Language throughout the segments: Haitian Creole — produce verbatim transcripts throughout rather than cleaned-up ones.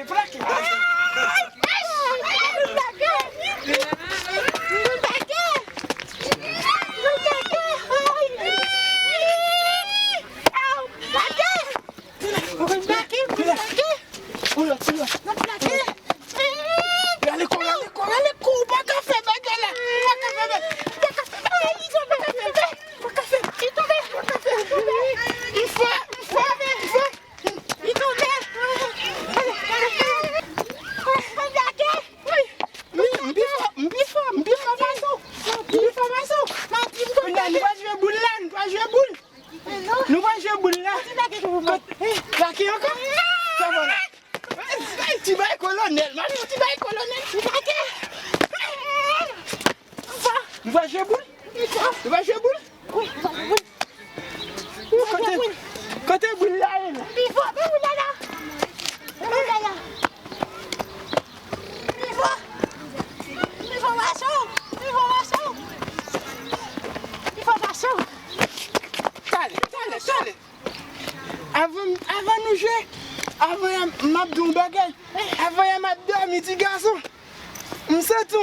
Plake. Rale kò, rale kò, rale kò, ou pa ka fè bagay la, ou pa ka fè bagay, ou pa ka fè, ou pa ka fè, ou pa ka fè, ou pa ka fè, ou pa ka fè, ou pa ka fè. M fò, m fò, m fò. Li tonbe. Mwen plake. M pi fò, m pi fò, m pi fò pase w. M pi fò pase w. Kounye a, nou pral jwe boul la, nou pral jwe boul. Nou pral jwe boul la. Plake ankò? Sa bon la. Ti bay kolonèl, m ap fè ti bay kolonèl. Plake. Nou pral jwe boul? Nou pral jwe boul? Wi, wi. Kote, kote boul la ye la? Pi fò, men boul la la. Men boul la la. Pi fò. Pi fò pase w. Pi fò pase w. Pi fò pase w. Tale, tale, tale. Avan, avan nou jwe, avan yè m ap di yon bagay. Avan yè m ap dòmi, ti gason. M santi w,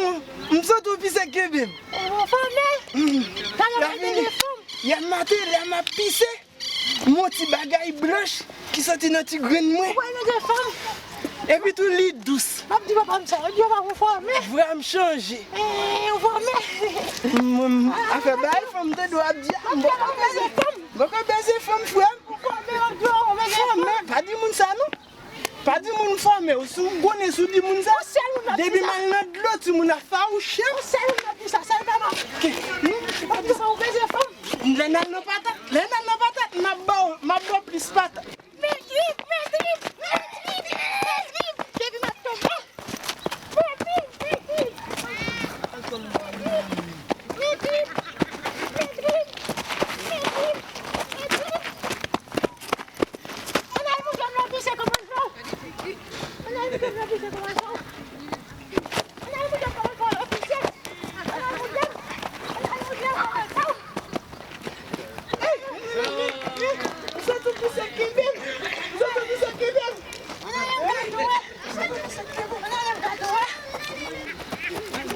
m santi w pise kenbe m. Ou fòme? Talè w al mete fanm. Yè maten, lè m ap pise, m wè yon ti bagay blanch ki soti nan ti grenn mwen. Ou al mete fanm? Epi tou li dous. M ap di papa m sa, ou di papa m ou fòme. Vwa m chanje. Ee, ou fòme. Mwen, afè bay fanm tande w ap di a, m poko beze fanm. M poko beze fanm, frè m. Ou fòme, w ap di w fòme. Pa di moun sa non. Pa di moun fòme w, si w konnen si w di moun sa, depi m al nan dlo, timoun ap fawouche m. Ou sèl moun ap di sa, sèl papa. Ou ap di sa, ou beze fanm. Lè n al nan patat, lè n al nan patat, m ap ba w, m ap ba w plis patat. Men drip, men drip, men drip, men drip, depi m ap tonbe. Men drip, men drip, men drip, men drip, men drip, men drip, men drip. Ann al moutre m nan pise kòman l fè w. Ann al moutre m nan pise kòman l fè w. Ann al moutre m kòman l fè w nan pise. Ann al moutre m. Ann al moutre m kòman l fè w. Ou sot sou pise kenbe m. Ou sot sou pise kenbe m. Ann al moutre m kòman l fè w.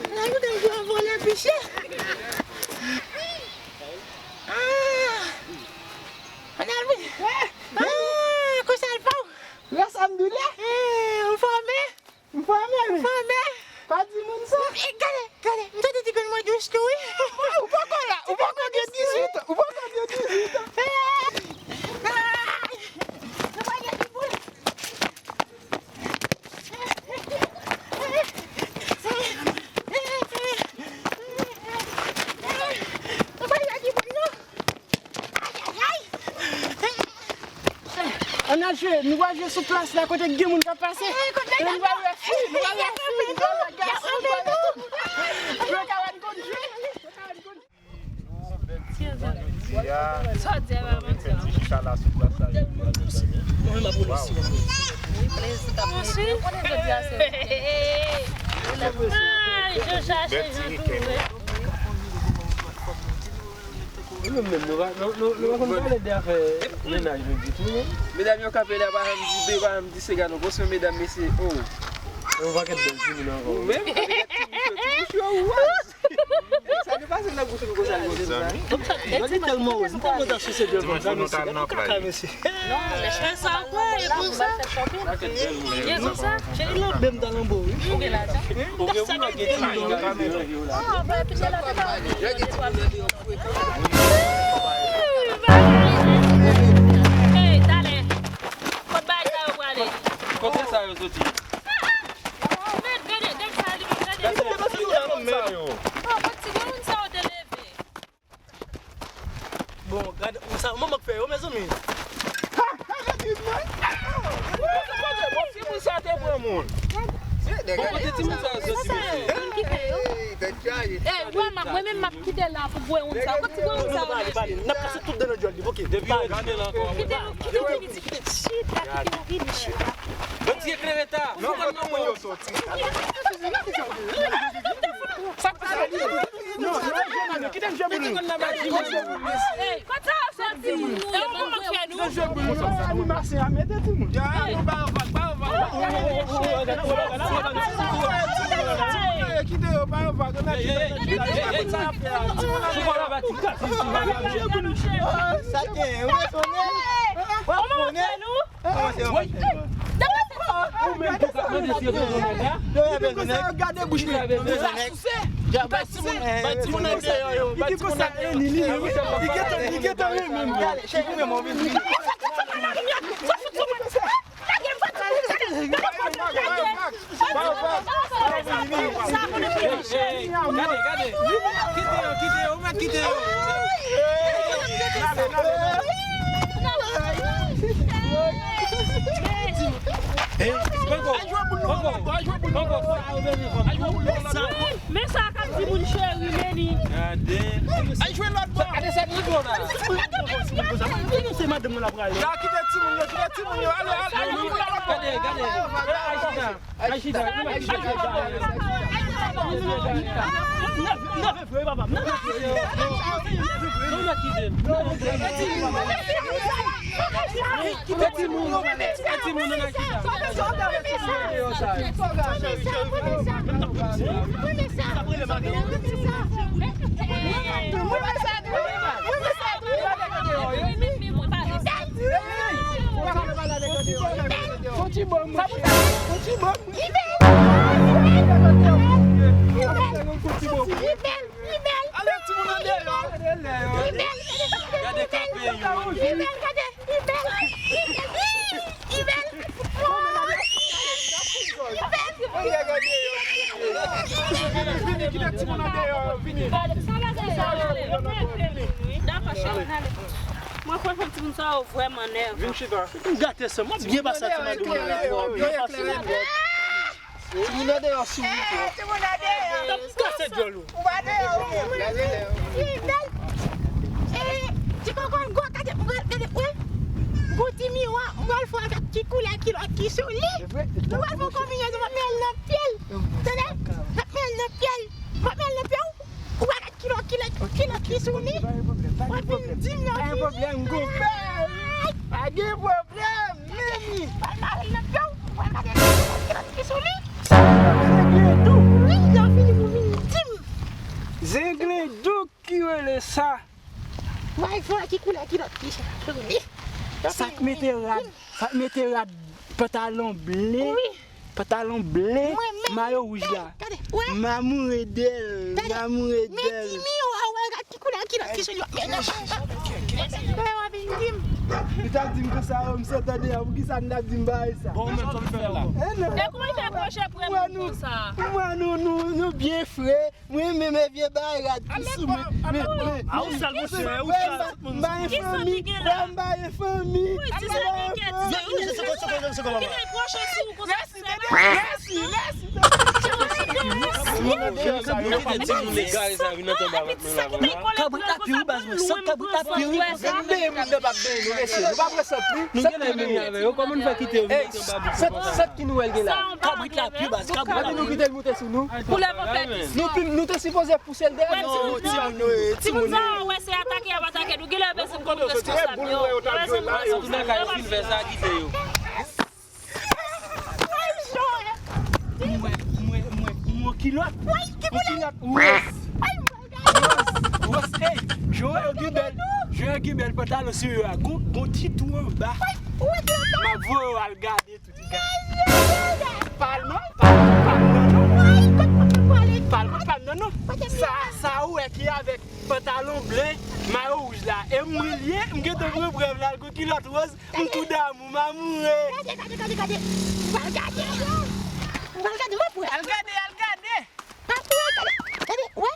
Ann al moutre m kòman l fè w nan pise. Ah! Ann al moutre. Ah, konsa l fè w. Rès a m doulè. Eh, ou fòme? M fòme, wi. Fòme. Pa di moun sa. Eh, gade, gade, m tande ti grenn mwen dous tou, wi. Ou poko la, ou poko gen dizuit an, ou poko gen dizuit an. Eh, ay, nou pa gen ti boul. Nou pa gen ti boul, non. Ann al jwe, nou pral jwe sou plas la kote gen moun k ap pase. Nou pral wè fi, nou pral wè fi, nou pral wè gason, nou pral wè tout. Pou yo ka wè n konn jwe. Sa w di a pa bon sa. Mwen menm ap wè si. Wi, plezi t ap mete. Ou konnen jodi a se. Ay, Jan chache, Jan twouve. Nou menm, menm, nou pa, nou, nou, nou pa konn pale de afè mennaj nou ditou, non? Medam yo kanpe la, pa janm di, pa janm di se gad, non, paske medam, mesye, oh. Yon pakèt bèl timoun ankò. Ou menm, avèk ti bouch yo, ti bouch yo, waz. Sa ki pase nan bouch nou konsa, nou konsa. Mezanmi. Mwen tèlman wòz, mwen tèlman ta souse de vant la, mesye. Gade kaka, mesye. Non, men sa kwè, e konsa. E konsa. Cheri, lanbe m ta lanbe w, wi. Ou gen lajan? Ou gen pou lòt gen ti moun nan. Ah, ben, pite la, pite la. Hey, talè. Kot bagay sa yo prale? Kote sa yo soti? Men, gade, gade sa li, gade. Gade sa yo. Oh, bon, ti moun sa yo te leve. Bon, gade, sa manman k fè yo, mezanmi. Bon, timoun sa te pran moun. Bon, kote timoun sa yo soti, mesye? Ki fè yo? Eh, wè, mwen menm m ap kite la pou bwè yon sa. Kote ti bwè yon sa? N ap kase tout dan nan djòl li, ok. Depi yo kite la ankò. Kite nou, kite nou vini, kite, chita, kite nou vini, chita. Bon, ti eklere ta. Non, kote moun yo soti? Sa k pase? Non, non, non, kite m jwe boul. Hey, kote sa yo soti? E ou konn fè nou? Kite m jwe boul. Animasyon a mete timoun. Ya, nou ba yo vag, ba yo vag. Kite yo, pa yo vag. Sa gen, yo rezonnen. Ou menm tou k ap mande si yo bezwen nèg la. Yo bezwen nèg. Gade bouch li. Yo bezwen nèg. Bay timoun, bay timoun nan deyò yo. Bay timoun nan deyò. Li gentan, li gentan renmen m. Gade, chèche mwen, mwen vin. Gade, gade. Kite yo, kite yo, ou mèt kite yo. Men sa k ap di moun cheri, men li. Gade. Al jwe lòt bò. Gade sa ki twò la. Kite timoun yo, kite timoun yo. Ale, ale, ale. Gade, gade. Aïchita, aïchita. Kite timoun yo, kite timoun yo, Aïchita. Fon ti bò, monchè. Fon ti bò. Li bèl! Li bèl! Li bèl! Li bèl! Ale, timoun an deyò. Li bèl! Gade kanpe yo. Li bèl, gade! Li bèl! Li bèl! Li bèl! Li bèl! Vini, kite timoun an deyò, vini. Dakò, cheri, ale. Mwen konn fè timoun sa yo vrèman nèvan. Vin chita. M gate sa, mwen byen pase ak ti madanm nan. Byen pase. Timoun nan deyò sou ou. Timoun nan deyò. Kase dyòl ou. Ou pa deyò ou menm. Li bèl. E, ti kòkòn gwo, gade, gade, gade, wè. Gwo ti miwa, m pral fè avèk ti koulè kilòt ki sou li. M pral fè yon konbinezon, m ap mete l nan pye l. Tande? M ap mete l nan pye l. M ap mete l nan pye w. Ou pa gad kilò, kilò, kilò ki sou li. W ap vin di m nan figi. Pa gen pwoblèm, gonpè. Pa gen pwoblèm, mimi. Pral mare l nan pye w. Ou pral gade kilò, kilò ki sou li. Zenglen dou. Wi, nan figi pou vin di m. Zenglen dou ki rele sa. W al fè ki koulè kilòt ki sou li. Sa k mete rad, sa k mete rad pantalon ble. Wi. Pantalon ble, mayo wouj la. M amoure dèl, m amoure dèl. Men di miwa, wè, gad ki koulè kilòt ki sou li. Men non. Wè, w ap vin di m. Li t ap di m konsa, oh, m sot tande a, poukisa m t ap di m bagay sa? Bon, men, sa m fè la. E non. E kouman l fè pwoche prè moun konsa? Mwen, nou, nou, nou byen fre. Mwen menm e vye bagay rad ki sou mwen. Men, men, a ou sal, monchè, ou sal, tout moun. M pa gen fanmi, m pa gen fanmi. Wi, ti sè li gen ti. Kite l pwoche sou ou konsa. Mèsi, mèsi, mèsi. Yo kite timoun egare sa vin antre anba vant mwen la konsa. Kabrit la pi wi, baz, mwen sant kabrit la pi wi. N ap benyen moun nan p ap benyen nou, mesye. Nou pa pran sant wi. Nou genlè menm avè yo. Kòman n fè kite yo vin antre anba vant mwen konsa? Sant ki nou wè l gen la. Kabrit la pi, baz, kabrit la pi. Nou kite l moute sou nou. Koulè konfèti. Nou pi, nou te sipoze pouse l dèyè. Non, timoun yo ye, timoun yo ye. Timoun sa yo wè se atake y ap atake nou. Genlè yo bezwen konn responsab yo. Yo bezwen konn responsab yo. Mwen, mwen, mwen, mwen kilòt. Mwen kilòt wòs. Wòs, wòs, ey, Joel gen bèl, Joel gen bèl pantalon sou yo a. Gon, gon ti twou anba. M ap voye w al gade tout. Palman, palman, palman non. Palman, palman non. Sa, sa ou wè ki avèk pantalon ble, mayo wouj la. E mwen l ye, m gentan pran prèv la, l gon kilòt wòz, m tou damou, m amoure. Gade, gade, gade, gade. M pral gade. M pral gade, m ap wè. Al gade, al gade. M ap wè, gade, gade, wè.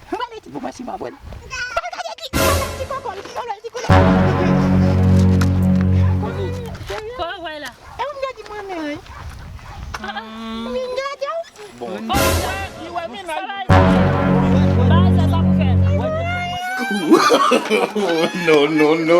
M pral mete pou mwen si m ap wè l. Gade, gade, gade, ti kòkòn, ti kòkòn, ti kòkòn. Kò wè la. E ou m gade mwen men, wi. M vin gade w. Bon. Li wè mennaj. Bagay sa, sa pou fè. No, no, no.